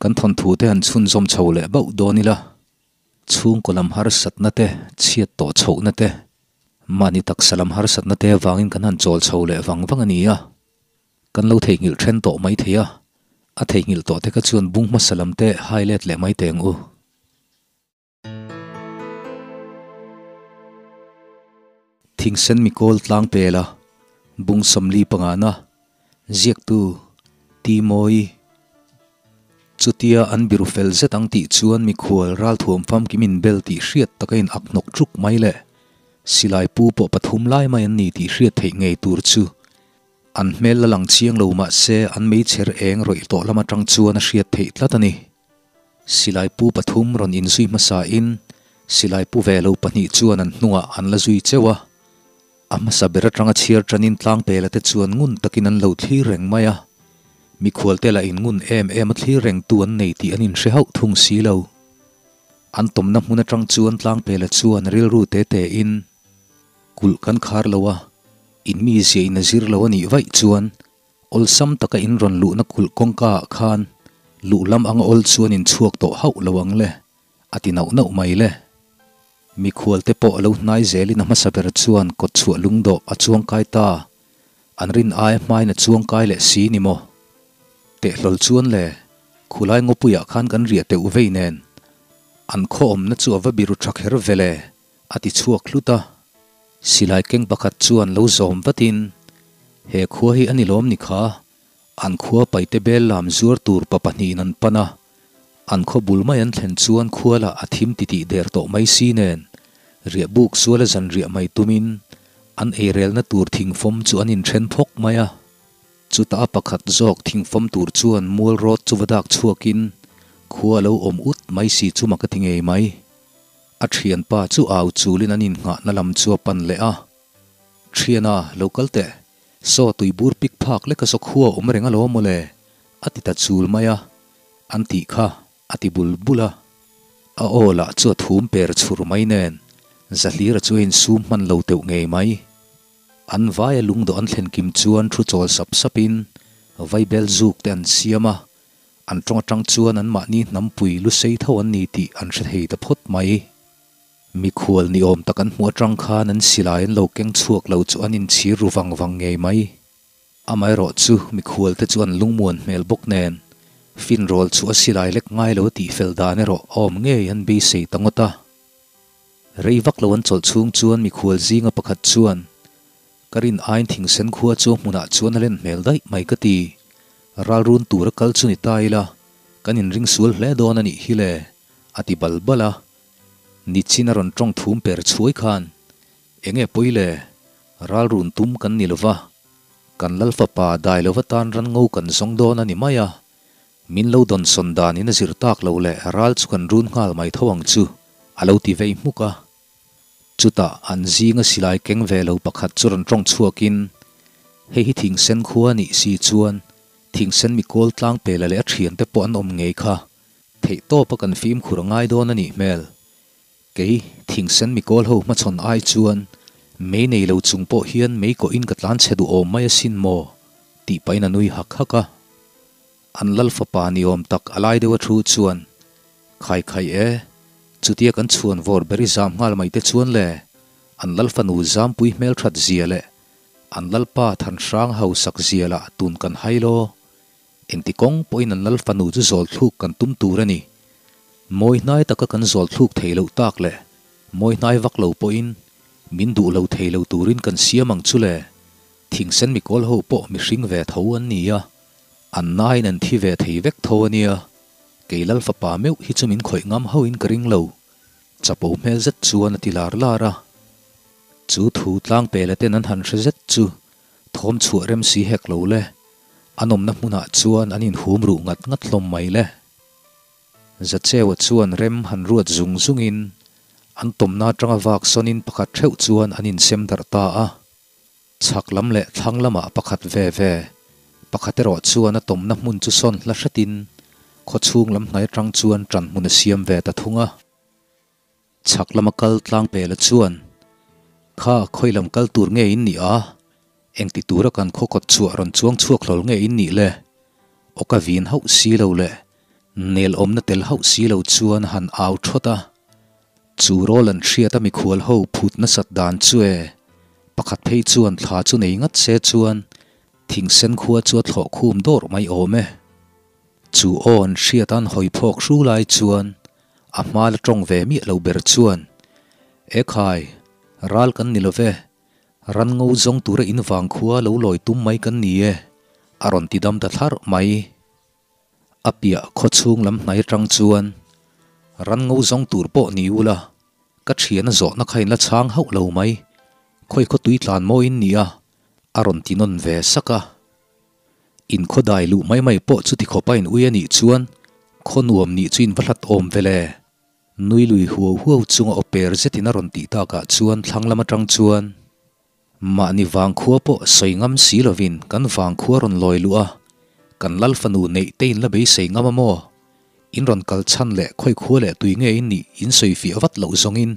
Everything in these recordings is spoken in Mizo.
Kan thawnthu te han chhunzawm chho leh bauh dawn ila, chhungkaw lam harsatna te, chhiat tawh chhohna te, mahni taksa lam harsatna te avangin kan han chawl chho leh vang vang a ni a. Kan lo theihnghilh then tawh mai thei a, a theihnghilh tawh te kha chuan bung hmasa lam te hai let leh mai teng u. Thingsen mikawl tlang pela bung 45 na ziaktu Ti Mawi. Chutia an biru fel zet ang tih chuan mikhual ralthuam famkim in bel tih hriat taka in ak hnawk ṭuk mai le. Silai pu pawh pathum lai mai an ni tih hriat theih ngei tur chu an hmel la lang chiang lo mah se an meichher eng rawih tawh lam aṭang chuan a hriat theih tlat a ni. Silai pu pathum rawn inzui hmasa in silai pu ve lo pahnih chuan an hnungah an la zui cheuh a. A hmasa ber atanga chhiar tanin tlangpela te chuan ngun takin an lo thlir reng mai a. Mikhualte lah in ngun em em a thlir reng tu an nei tih an inhre hauh thung si lo. An tawmna hmun atang chuan tlangpela chuan rilru te te in kulh kan khar lo a, in mizia in a zir lo a nih vaih chuan Awlsam taka in rawn luhna kulh kawngka ah khan luh lam anga awl chuan in chhuak tawh hauh lo ang le, a ti nauh nauh mai le. Mikhual te pawh a lo hnai zelin a hmasa ber chuan kawt chhuah lungdawh a chuangkai ta, an rin aia hmain a chuangkai leh si ni maw? Tehlawl chuan le, khulai ngawpuiah khan kan riah teuh vei nen, an khaw awmna chu a va biru tha kher ve le, A ti chhuak hlut a. Silai keng pakhat chuan lo zawm vatin, He khua hi a ni lawm ni kha? An khua paite bel lam zuar tur pa pahnihin an pan a. An khaw bul mai an thlen chuan khua lah a thim titih der tawh mai si nen, riah buk suala zan riah mai tumin an eirelna tur thingfawm chu an inthen phawk mai a. Chutah a pakhat zawk thingfawm tur chuan mual rawt chu va dak chhuakin khua a lo awm ut mai si chu mak a ti ngei mai. A thianpa chu au chulin an innghahna lam chu a pan leh a. Thiana, lo kal teh. Saw tuibur pik phak lek a saw khua awm reng alawm mawle, a ti ta chul mai a. An tih kha, a ti bul bul a. A aw lah chu a thum per chhur mai nen, Zahlira chu a insum hman lo teuh ngei mai. An vaia lungdawh an thlen kim chuan thu chawl sap sapin vaibel zuk te an siam a. An tawng atang chuan anmahni hnampui lu sei tho an ni tih an hre thei ta phawt mai. Mikhual ni awm tak an hmuh atang khan an silai an lo keng chhuak lo chu an inchhir ru vang vang ngei mai. Amaherawh chu mikhual te chu an lungmuan hmel bawk nen finrawl chu a silai lek ngai lo tih fel dan erawh a awm ngei an beisei ta ngawt a. Rei vak lo an chawlh chhung chuan mikhual zinga pakhat chuan Ka rin aiin thingsen khua chu hmunah chuan a len hmel daih mai ka ti. Ralrun tura kal chu ni ta ila, kan inring sual hle dawn a nih hi le, a ti bal bal a. Nichin a rawn tawng thum per chhuai khan, Enge pawi le, ralrun tum kan ni lova, kan lal fapa dai lova tan ran ngo kan zawng dawn a ni mai a, min lo dawnsawn danin a zir tak lo leh ral chu kan run nghal mai tho ang chu, a lo ti vei hmuk a. Chutah an zinga silai keng ve lo pakhat chu rawn tawng chhuakin, Hei hi thingsen khua a nih si chuan thingsen mikawl tlang pela leh a thiante pawh an awm ngei kha. Theihtawpa kan fimkhur a ngai dawn a nih hmel. Kei, thingsen mikawl ho hmachhawn ai chuan mei nei lo chung pawh hian mei kawhin ka tlan chhe duhawm mai asin maw? tih pahin a nui hak hak a. An lal fapa ni awm tak a lai deuh a thu chuan, Khai khai e, chutia kan chhuan vawr ber i zam nghal mai te chuan le, an lal fanu zampui hmelthat zia leh an lalpa thanhrang hausak zia lah tun kan hai law. Engti kawng pawhin an lal fanu chu zawl thluk kan tum tur a ni. Mawi hnai taka kan zawl thluk thei loh tak leh mawi hnai vak lo pawhin min duh lo thei lo turin kan siam ang chu le. Thingsen mikawl ho pawh mihring ve tho an ni a. An naiin an thi ve thei vek tho a nia, kei lal fapa meuh hi chu min khawih ngam hauhin ka ring lo, chapo hmel zet chuan a ti lar lar a. Chu thu tlang pela ten an han hre zet chu thawm chhuah rem si hek lo le, an awmna hmunah chuan an inhum ruh ngat ngat hlawm mai le. Zacheua chuan rem han ruat zung zungin an tawmna atanga vak sawnin pakhat theuh chuan an insem darh ta a. Chhak lam leh thlang lamah pakhat ve ve, pakhat erawh chuan a tawmna hmun chu sawn hla hretin khaw chhung lam hnai atang chuan ṭan hmun a siam ve ta thung a. Chhak lama kal tlang pela chuan, Kha, khawi lam kal tur nge in nih a? Engti tura kan khaw kawt chhuah rawn chuang chhuak hlawl nge in nih le? Aw ka vin hauh si lo le. Nel awmna tel hauh si lo chuan han au thawt a, chu rawl an hriat a mikhual ho phut nasat dan chu e, pakhat phei chuan thla chu nei ngat se chuan thingsen khua chu a thlawh khum dawrh mai awm e. Chu aw an hriat an hawi phawk hru lai chuan a hma la tawng ve miah lo ber chuan, Ekhai, ral kan ni lo ve, Ran ngo zawng tura in vang khua lo lawi tum mai kan ni e, a rawn ti dam ta thlarh mai. A piah khaw chhung lam hnai atang chuan ran ngo zawng tur pawh ni ula, ka thian a zawhna kha in la chhang hauh lo mai, khawi khaw tui tlan maw in nia, a rawn ti nawn ve sak a. In khaw dai luh mai mai pawh chuti khawpa in ui a nih chuan khaw nuam nih chu in va hlat awm ve le. Nui lui huau huau chunga aw per zetin a rawn tih takah chuan thlang lam atang chuan mahni vangkhua pawh sawi ngam si lovin kan vangkhua rawn lawi luh a, kan lal fanu neih te in la beisei ngam a maw? In rawn kal chhan leh khawi khua leh tui nge in nih in sawi fiah vat loh zawngin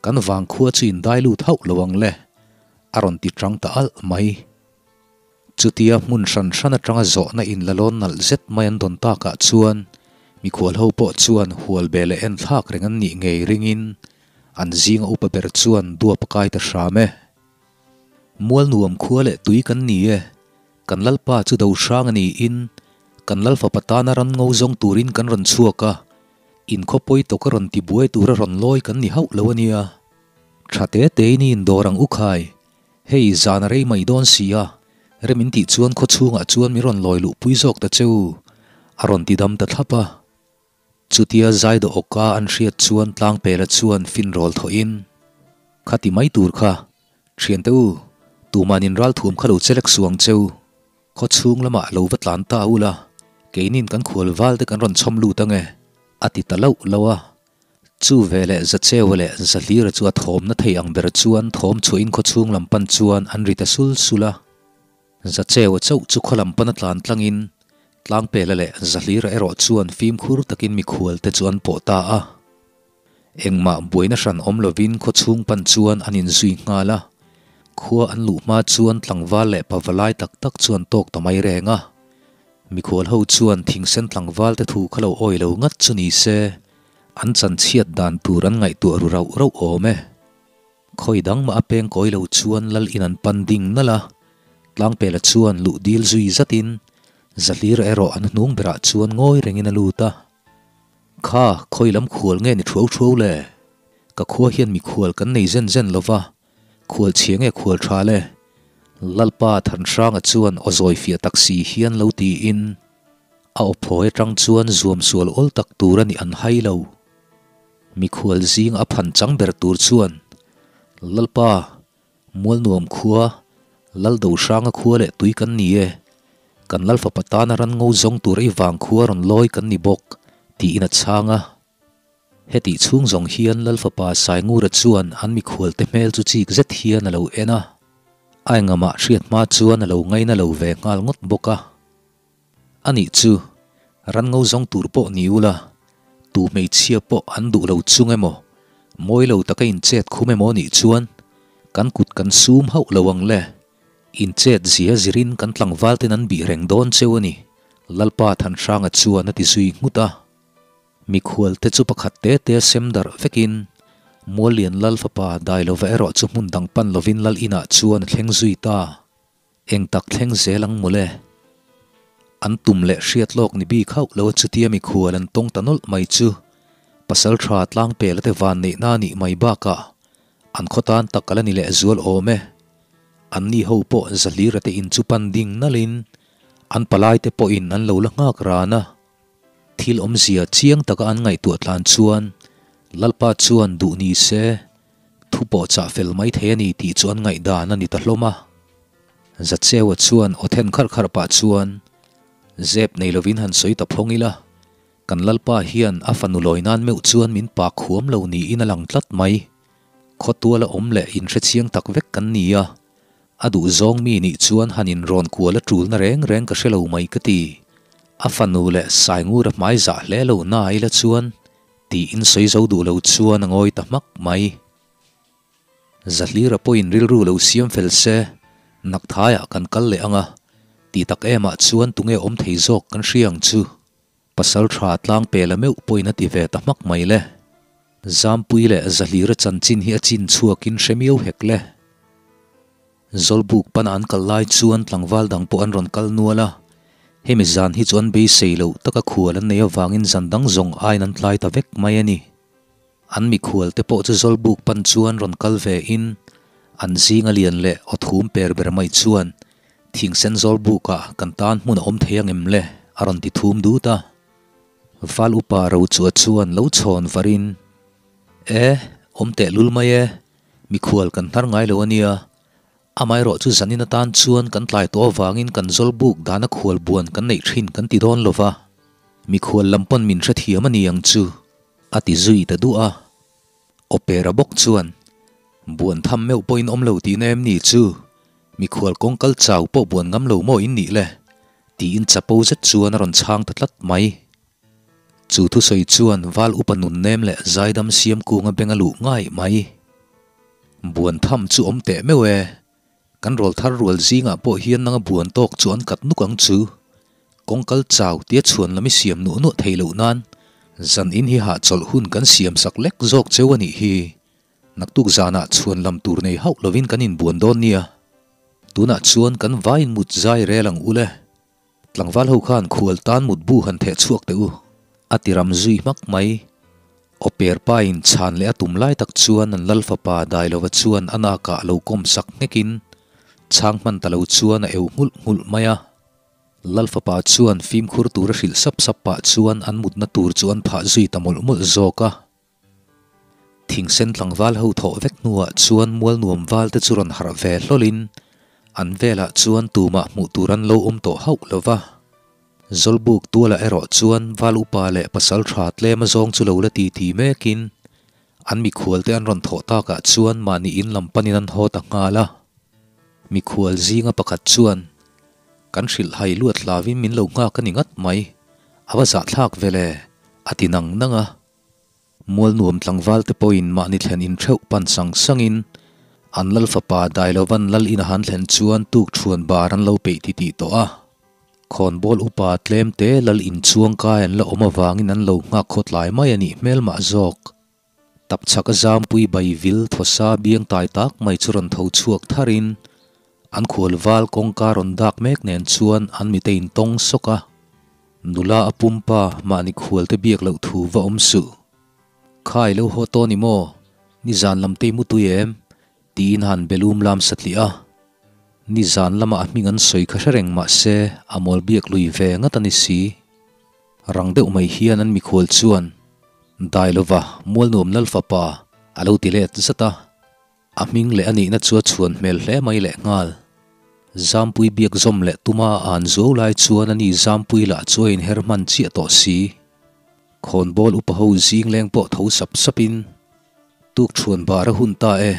kan vangkhua chu in dai lut hauh lo ang le, a rawn ti chang ta alh mai. Chutia hmun hran hran atanga zawhna in la lawn nalh zet mai an dawn takah chuan mikhual ho pawh chuan hual be leh en thlak reng an nih ngei ringin an zinga upa ber chuan duap a kai ta hram e. Mual nuam khua leh tui kan ni e, kan lalpa chu do hrang a niin kan lalfapa tana ran ngo zawng turin kan rawn chhuak a, inkhawpawi tawka rawn tibuai tura rawn lawi kan ni hauh lo a nia. Tha te tein i indawr ang u khai, Hei, zan a rei mai dawn si a, rem in tih chuan khaw chhungah chuan min rawn lawi luh pui zawk ta che u, a rawn ti dam ta thlap a. Chutia Zaidaw awka an hriat chuan Tlangpela chuan fin rawl thawhin, Kha ti mai tur kha, thiante u, tuman in ralthuam kha lo chelek suang che u, khaw chhung lamah lo va tlan ta ula, keinin kan khual val te kan rawn chhawm lut ange, a ti ta lauh lauh a. Chu veleh Zacheua leh Zahlira chu a thawmna thei ang ber chuan thawm chhuahin khawchhung lam pan chuan an ri ta sul sul a. Zacheua chauh chu khaw lam pana tlan tlangin Tlangpela leh Zahlira erawh chuan fimkhur takin mikhual te chu an pawh ta a. Engmah buaina hran awm lovin khawchhung pan chuan an inzui nghal a. Khua an luh hma chuan tlangval leh pavalai tak tak chuan tawk ta mai reng a. Mikhual ho chuan thingsen tlangval te thu kha lo awi lo ngat chu ni se, an chanchhiat dan tur an ngaihtuah ru rauh rauh awm e. Khawi dang mah a peng kawi lo chuan lal in an pan ding nalh a, Tlangpela chuan luh dil zui zatin Zahlira erawh an hnung berah chuan ngawi rengin a lut a. Kha, khawi lam khual nge ni thuau thuau le? Ka khua hian mikhual kan nei zen zen lo va, Khual chhia nge khual tha le? Lalpa Thanhranga chuan aw zawi fiah tak si hian lo tiin a aw phawi atang chuan zuam sual awl tak tur a nih an hai lo. Mikhual zing a phan chang ber tur chuan Lalpa, Mualnuam khua, Laldohranga khua leh tui kan ni e, kan Lalfapa tana ran ngo zawng tur i vang khua rawn lawi kan ni bawk, tiin a chhang a. Hetih chhung zawng hian Lal fapa Saingura chuan an mikhualte hmel chu chik zet hian a lo en a, a engamah hriat hma chuan a lo ngaina lo ve nghal ngawt bawk a. Anih chu, ran ngo zawng tur pawh ni ula, tu hmeichhia pawh an duh lo chung emaw, mawi lo taka inchet khum emaw nih chuan kan kut kan sum hauh lo ang le, inchet zia zirin kan tlangval ten an bih reng dawn cheu a ni, Lalpa Thanhranga chuan a ti zui nghut a. Mikhual te chu pakhat te te sem darh vekin Muallian Lal fapa Dailova erawh chu hmun dang pan lovin Lal inah chuan a thleng zui ta. Eng tak thleng zel ang mawle? An tum leh hriat lawk ni bik hauh lo chutia mikhual an tawng ta nawlh mai chu pasal tha tlangpela te van neihna nih mai bakah an khaw tan tak a la ni leh zual awm e. Anni ho pawh Zahlira te in chu pan ding nalhin an palai te pawhin an lo la nghak ran a. Thil awmzia chiang taka an ngaihtuah tlan chuan Lalpa chuan duh ni se, thu pawh chah fel mai thei a ni tih chu an ngaihdan a ni ta hlawm a. Zacheua chuan aw then kharh kharh pah chuan, Zep nei lovin han sawi ta phawng ila, kan Lalpa hian a fanu lawi nan meuh chuan min pak huam lo niin a lang tlat mai. Khawtuala awm leh inhrechiang tak vek kan ni a, A duh zawng mi nih chuan han inrawn kual a ṭulna reng reng ka hre lo mai ka ti. A fanu leh Saingura hmai zah hle lo na ila chuan tiin sawi zo duh lo chuan a ngawi ta hmak mai. Zahlira pawhin rilru lo siam fel se, Nakthaiah kan kal leh ang a, ti tak emah chuan tunge awm thei zawk kan hria ang chu. Pasalṭha tlangpela meuh pawhin a ti ve ta hmak mai le. Zampui leh Zahlira chanchin hi a chin chhuakin hre miau hek le. Zawlbuk pana an kal lai chuan tlangval dang pawh an rawn kal nual a, hemi zan hi chu an beisei loh taka khual an nei avangin zan dang zawng aiin an tlai ta vek mai a ni. An mikhual te pawh chu Zawlbuk pan chuan rawn kal ve in an zinga lian leh aw thum per ber mai chuan Thingsen Zawlbukah kan tan hmun a awm thei angem le? a rawn ti thum dut a. Val upa Rochua chuan lo chhawn varin, E, awm tehlul mai e, Mikhual kan hnar ngai lo a nia. Amaherawh chu zanin atan chuan kan tlai tawh avangin kan zawlbuk dana khual buan kan neih thin kan ti dawn lo va, mikhual lam pawn min hrethiam a ni ang chu, a ti zui ta duah a. Opera bawk chuan, Buan tham meuh pawhin awm lo tihna em ni chu? Mikhual kawng kal chau pawh buan ngam lo maw in nih le? tiin chapo zet chuan a rawn chhang ta tlat mai. Chu thusawi chuan val upa nunnem leh zaidam siam kunga beng a luh ngai mai. Buan tham chu awm teh meuh e. Kan rawl thar rual zingah pawh hian nanga buan tawk chu an kat nuk ang chu. Kawng kal chau tia chhuan lam i siam nuah nuah thei loh nan zan in hi hahchawlh hun kan siam sak lek zawk cheu a nih hi. Naktuk zanah chhuan lam tur nei hauh lovin kan inbuan dawn nia. Tunah chuan kan vain mut zai rel ang ule. Tlangval ho khan khual tan mutbu han theh chhuak teh u, a ti ram zui hmak mai. Awper pain chhan leh a tum lai tak chuan an lal fapa Dailova chuan a nakah lo kawm sak nghekin chhang hman ta lo chuan a eu nghulh nghulh mai a. Lal fapa chuan fimkhur tur a hrilh sap sap pah chuan an mutna tur chu an phah zui ta mawlh mawlh zawk a. Thingsen tlangval ho thawh vek hnuah chuan mualnuam val te chu rawn harh ve hlawlin an velah chuan tumah hmuh tur an lo awm tawh hauh lo va. Zawlbuk tualah erawh chuan val upa leh pasal tha tlem azawng chu lo la ti ti mekin an mikhual te an rawn thawh takah chuan mahni in lam panin an haw ta nghal a. Mikhual zinga pakhat chuan Kan hrilh hai luat hlauin min lo nghak a ni ngat mai, a va zahthlak vele a ti nang nang a. Mualnuam tlangval te pawhin mahni thlen in theuh pan sang sangin an lal fapa Dailovan lal in a han thlen chuan tuk thuan bar an lo peih ti tih tawh a. Khawnbawl upa tlem te lal in chuang kai an la awm avangin an lo nghak khaw tlai mai a nih hmel mah zawk. Tapchhak a zampui bai vil thawsa biang tai tak mai chu rawn tho chhuak tharin an khual val kawngka rawn dak mek nen chuan an mite in tawng sawk a. Nula a pumpa mahni khual te biak loh thu va awm suh. Khai lo haw tawh ni maw? Nizan lam te i mu tui em? Tiin han belum lam satliah a. Nizan lama a hming an sawi kha hre reng mah se a mawl biak lui ve ngat a ni si. Rang deuh mai hian an mikhual chuan Dailova Mualnuam Lalfapa a lo ti let zat a. A hming leh a nihna chu a chhuan hmel hle mai leh nghal. Zampui biak zawm leh tuma a an zuau lai chuan ani Zampui lah chu a inher hman chiah tawh si. Khawnbawl upa ho zing leng pawh tho sap sapin, Tuk chhuan bar a hun ta e,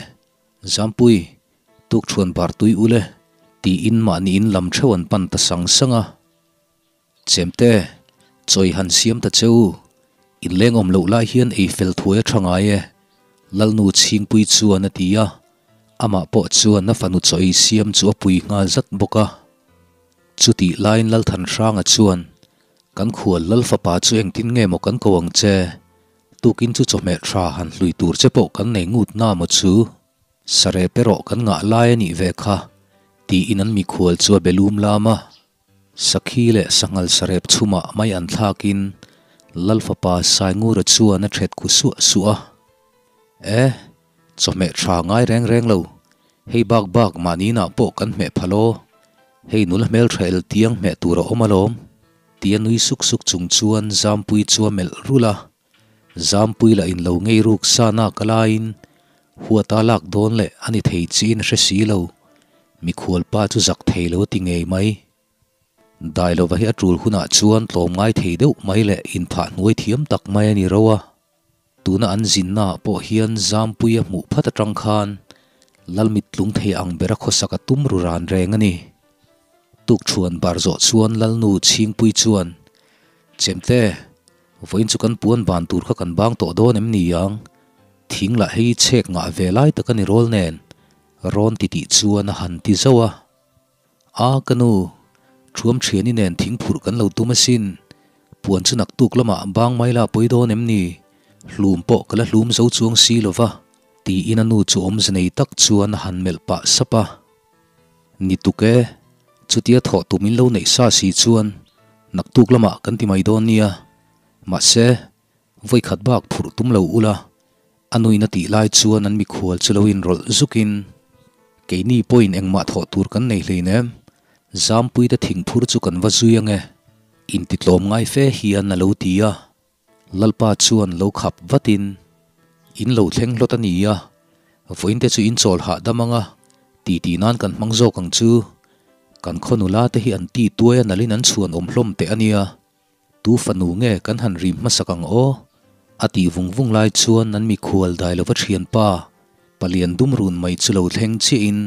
Zampui, tuk chhuan bar tui ule, tiin mahni in lam theuh an pan ta sang sang a. Chemte, chawi han siam ta che u. Inleng awm loh lai hian ei fel thuai a tha ngai e, Lalnu Chhingpui chuan a ti a, amah pawh chuan a fanu chaw ei siam chu a pui nghal zat bawk a. Chutih laiin Lalthanhranga chuan, Kan khual Lal fapa chu engtin nge maw kan ko ang che? Tukin chu chawhmeh tha han hlui tur che pawh kan nei ngut na maw chu? Sarep erawh kan ngah lai a nih ve kha, tiin an mikhual chu a be lum lam a. Sakhi leh sanghal sarep chhumah mai an thlakin Lal fapa Saingura chuan a ṭhet khu suah suah a. E, chawhmeh ṭha ngai reng reng lo, hei bak bak mahni inah pawh kan hmeh phal aw, hei nula hmelṭha el tiang hmeh tur a awm alawm, tia nui suk suk chung chuan Zampui chu a melh rulh a. Zampui lah in lo ngei ruk sa nak a laiin huata lak dawn leh a ni thei chiin a hre si lo, mikhual pa chu zak thei lo a ti ngei mai. Dailova hi a tul hunah chuan tlawm ngai thei deuh mai leh inphah hnuai thiam tak mai a ni ro a, tuna an zinnaah pawh hian Zampui a hmuh phat atang khan Lalmit tlung thei ang bera khawsak a tum ru ran reng a ni. Tukṭhuan bar zawh chuan Lalnu Chhingpui chuan, Chemte, Vawiin chu kan puan ban tur kha kan bang tawh dawn em ni ang? Thing lah hei chhek ngah ve lai tak a ni rawl nen, rawn ti tih chuan a han ti zauh a. A, ka nu, thuam thiani nen thing phurh kan lo tum asin. Puan chu naktuk lamah bang mai la pawi dawn em ni? Hlum pawh ka la hlum zo chuang si lo va, tiin a nu chu awmze nei tak chuan a han melh pah sap a. Ni tuk e, chutia thawh tum in lo neih sa si chuan naktuk lamah kan ti mai dawn nia. Mahse, vawikhat bak phurh tum lo ula, a nuin a tih lai chuan an mikhual chu lo inrawlh zukin, Keini pawhin engmah thawh tur kan nei hleinem, Zampuite thingphur chu kan va zui ange, intitlawm ngai fe hian a lo ti a. Lalpa chuan lo khap vatin, In lo thleng hlawt a ni a, vawiinte chu in chawl hahdam ang a, titi nan kan hmang zawk ang chu. Kan khaw nula te hi an ti tuai a nalhin an chhuan awm hlawm teh a nia. Tu fanu nge kan han rim hmasak ang aw? A tih vung vung lai chuan an mikhual dai lova thianpa, palian dum run mai chu lo thleng chiahin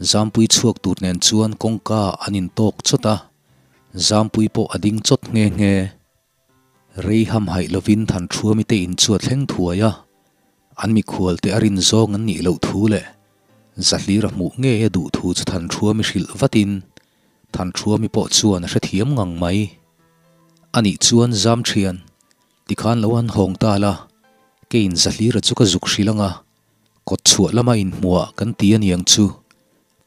Zampui chhuak tur nen chuan kawngka an intawk chawt a, Zampui pawh a ding chawt nghe nghe. Rei ham haih lovin Thanṭhuami te in chu a thleng thuai a, an mikhual te a rin zawng an nih loh thu leh Zahlir a hmuh ngei a duh thu chu Thanṭhuami hrilh vatin Thanṭhuami pawh chuan a hrethiam ngang mai. Anih chuan zam ṭhian, tikhan lo han hawng ta la, keiin Zahlira chu ka zuk hrilh ang a, kawt chhuah lama inhmuah kan ti aniang chu.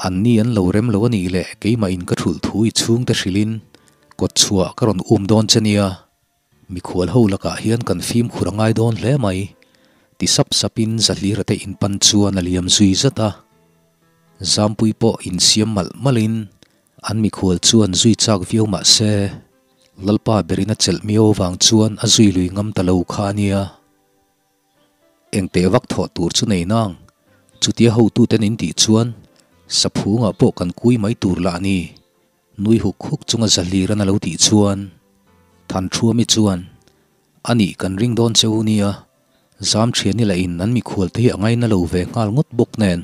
An ni an lo rem lo a nih leh keimah in ka thulh thu i chhungte hrilhin kawt chhuah ka rawn um dawn che nia. Mikhual ho lakah hian kan fimkhur a ngai dawn hle mai, ti sap sapin Zahlira te in pan chuan a liam zui zat a. Zampui pawh insiam malh malhin an mikhual chuan zui chak viau mah se, Lalpa berin a chelh miau avang chuan a zui lui ngam ta lo kha a nia. Engteh vak thawh tur chu nei nang, chutia hotuten in tih chuan saphungah pawh kan kui mai tur lah a ni, nui huk huk chunga Zahliran a lo tih chuan Thanṭhuami chuan, A nih kan ring dawn che u nia, zam ṭhian ila in an mikhual te hi a ngaina lo ve nghal ngawt bawk nen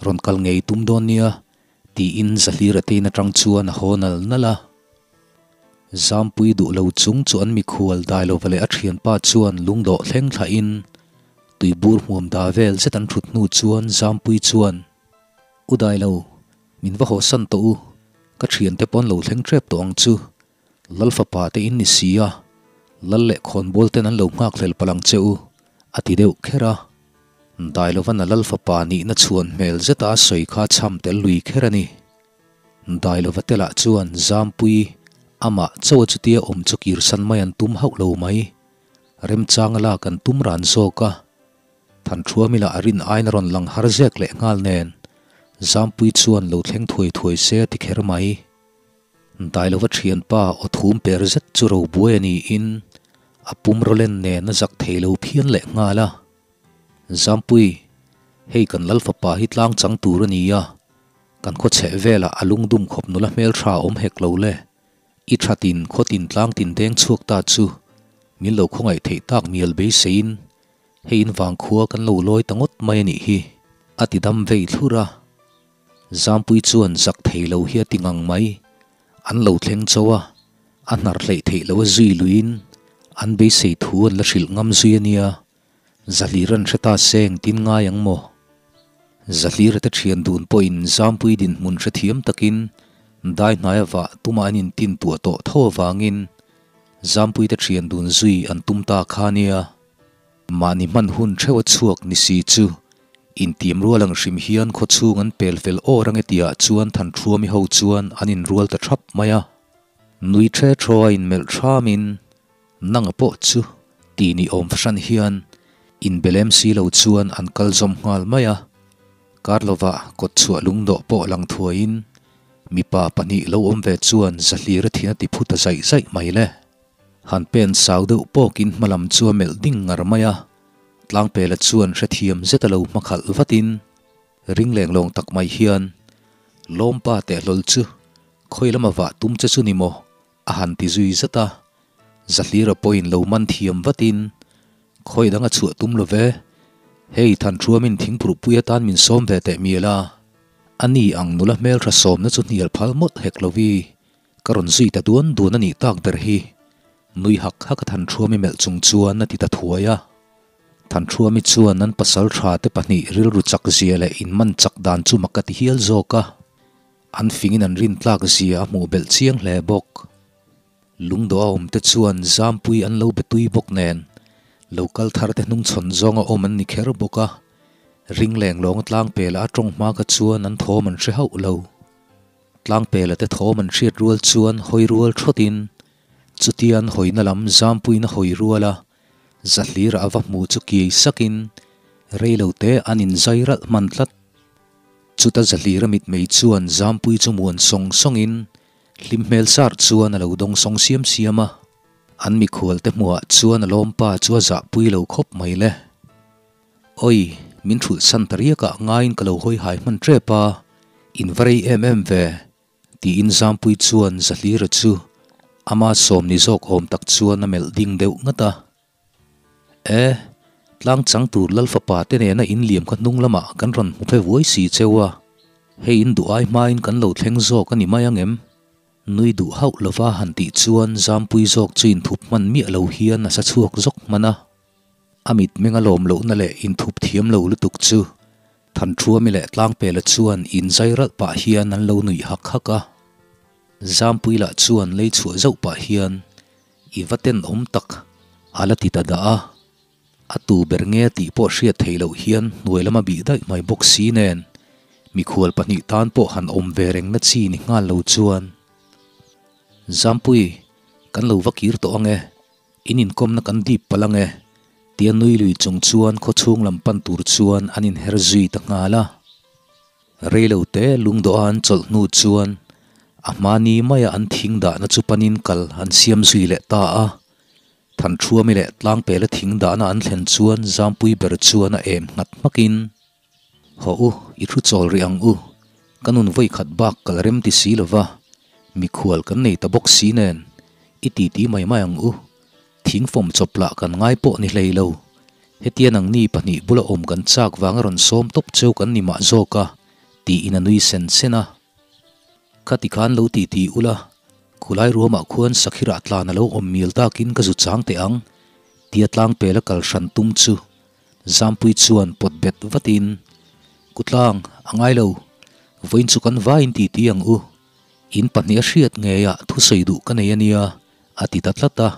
rawn kal ngei tum dawn nia, tiin Zahlira te in aṭang chuan a haw nal nal a. Zampui duh lo chung chu an mikhual dai lova leh a thianpa chuan lungdawh thleng thlahin tuibur hmuam da vel zet an thut hnu chuan Zampui chuan, U dai lo, min va hawsan tawh u, ka thiante pawn lo thleng tep tawh ang chu, Lal fapa te in ni si a, Lal leh khawnbawl ten an lo nghak hlel palh ang che u, a ti deuh kher a. Dai lovan a Lal fapa nihna chhuan hmel zeta a sawi kha chham tel lui kher a ni. Dailova te lah chuan Zampui amah chaw chutia awm chu kirsan mai an tum hauh lo mai. Remchanga lak an tum ran zawk a. Thanṭhuami lah a rin aiin a rawn lang har zek leh nghal nen Zampui chuan lo thleng thuai thuai se a ti kher mai. Dailova ṭhianpa aw thum per zet chu ro buai a niin a pum rawlen nen a zak thei lo phian leh nghal a. Zampui, hei kan Lal fapa hi tlang chang tur a ni a. Kan khaw chheh velah a lungdum khawp nula hmeltha awm hek lo le. I thatin khaw tin tlang tin deng chhuak ta chu min lo khawngaih theih tak mial beiseiin hei in vangkhua kan lo lawi ta ngawt mai a nih hi, a ti dam vei thlur a. Zampui chuan zak thei lo hi a ti ngang mai. An lo thleng cho a, a hnar hleih theih lo a zui luiin an beisei thu an la hrilh ngam zui a nia. Zahlir an hre ta se engtin ngai ang maw? Zahlira te thian dun pawhin Zampui dinhmun hrethiam takin dai hnaia vah tumah an intin tuah tawh tho avangin Zampui te thian dun zui an tum ta kha nia. Mahni hman hun theuh a chhuak ni si chu intiam rual ang hrim hian khawchhung an pel fel awr ange tihah chuan Thanṭhuami ho chuan an inrual ta thap mai a. Nui ṭhe ṭhaw a inmelh hramin Nanga pawh chu ti ni awm fahran hian inbelem si lo chuan an kal zawm nghal mai a, kar lovah kawt chhuah lungdawh pawh lang thuaiin mipa pahnih lo awm ve chuan Zahlira thin a ti phu ta zaih zaih mai le. Han pen sau deuh pawkin hmalam chu a melh ding ngar mai a, Tlangpela chuan hrethiam zeta lo hmakhalh vatin ring lenglawng tak mai hian Lawmpa tehlawl chu khawi lama vah tum che chu ni maw? A han ti zui zat a, Zahlira pawhin lo man thiam vatin, Khawi dang a chhuah tum lo ve, hei Thanṭhuamin thingphurhpui atan min sawm ve teh mial a, a ni ang nula hmelṭha sawmna chu hnial phal mawlh hek lo vi, ka rawn zui ta duan duan a nih tak ber hi, nui hak hak a Thanṭhuami melh chung chuan a ti ta thuai a. Thanṭhuami chuan an pasalṭha te pahnih rilru chak zia leh inman chak dan chu mak a ti hial zawk a. An fingin an rin tlak zia a hmuh belh chiang hle bawk. Lungdawh a awm te chuan Zampui an lo be tui bawk nen, lo kal thar te hnung chhawn zawnga awm an ni kher bawk a, ring leng lawng tlang pela a tawng hma kha chuan an thawm an hre hauh lo. Tlang pela te thawm an hriat rual chuan hawi rual thawt in, chutia an hawina lam Zampuiin a hawi rual a, Zahlira a va hmu chu kiai sak in reilo te an in zai ralh hman tlat. Chuta Zahlira mitmei chuan Zampui chu muan sawng sawng in Hlim hmel sar chuan a lo dawng sawng siam siam a, an mikhual te hmuhah chuan a lawmpa chu a zahpui lo khawp mai le. Oi, min thulh san ta riakah ngaiin ka lo hawi hai hman tep a, in va rei em em ve, tiin Zampui chuan Zahlira chu ama sawm ni zawk awm tak chuan a melh ding deuh ngat a. E, tlang chang tur Lal fapa te nena in liam kha hnung lamah kan rawn hmu phe vuai si cheu a, hei in duh ai hmain kan lo thleng zawk a ni mai ang em? Nui duh hauh lova han tih chuan Zampui zawk chu inthup hman miah lo hian a sa chhuak zawk hman a. A mitmeng a lawm lohna leh inthup thiam lo lutuk chu Thanṭhuami leh Tlangpela chuan inzai ralh pah hian an lo nuih hak hak a. Zampui lah chuan lei chhuah zauh pah hian I va tenawm tak, a la ti ta dah a. A tu ber nge tih pawh hriat theih loh hian hnuai lama bih daih mai bawk si nen, mikhual pahnih tan pawh han awm ve reng na chi ni nghal lo chuan, Zampui, kan lo va kir tawh ang e, in inkawmna kan dip palh ang e, tia nui lui chung chuan khawchhung lam pan tur chuan an inher zui ta nghal a. Reilo te lungdawha an chawlh hnu chuan a hmani maia an thing dahna chu panin kal an siam zui leh ta a. Thanṭhuami leh Tlangpela thing dahna an thlen chuan Zampui ber chuan a em nghat hmakin, Haw u, i thu chawl rih ang u, ka nun vawi khat bak kal rem ti si lova, mikhual kan nei ta bawk si nen, i titi mai mai ang u. Thing fawm chawp lah kan ngai pawh ni hlei lo. Hetia nangni pahnih bula awm kan chak vanga rawn sawm tawp cheu kan ni mah zawk a, tiin a nui sen sen a. Khati khan lo ti ti ula, khulai ruamah khuan Sakhirah tlan a lo awm mil takin ka zu chang teh ang, tia tlangpela kal hran tum chu Zampui chuan pawt bet vatin, Kutlang, a ngai lo, vawiin chu kan vaiin ti ti ang u, in pahnih a hriat ngeiah thusawi duh ka nei a nia, a ti ta tlat a.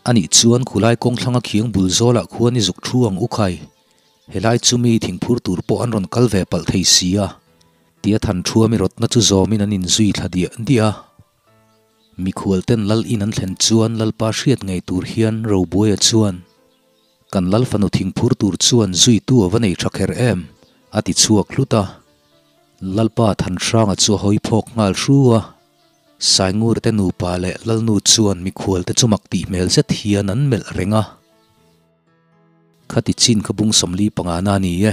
Anih chuan khulai kawng thlanga khiang bul zawlah khuan i zuk thu ang u khai. Helai chu mi thingphur tur pawh an rawn kal ve palh thei si a, tia than thuami rawtna chu zawmin an inzui thla diah diah a. Mikhual ten lal in an thlen chuan Lalpa hriat ngei tur hian Robuaia chuan, Kan lal fanu thingphur tur chuan zuitu a va nei tha kher em? a ti chhuak hlut a. Lalpa Thanhranga chu a hawi phawk nghal hru a. Saingur te nupa leh Lalnu chuan mikhual te chu mak tih hmel zet hian an melh reng a. Khati chin kha bung 45 na a ni e.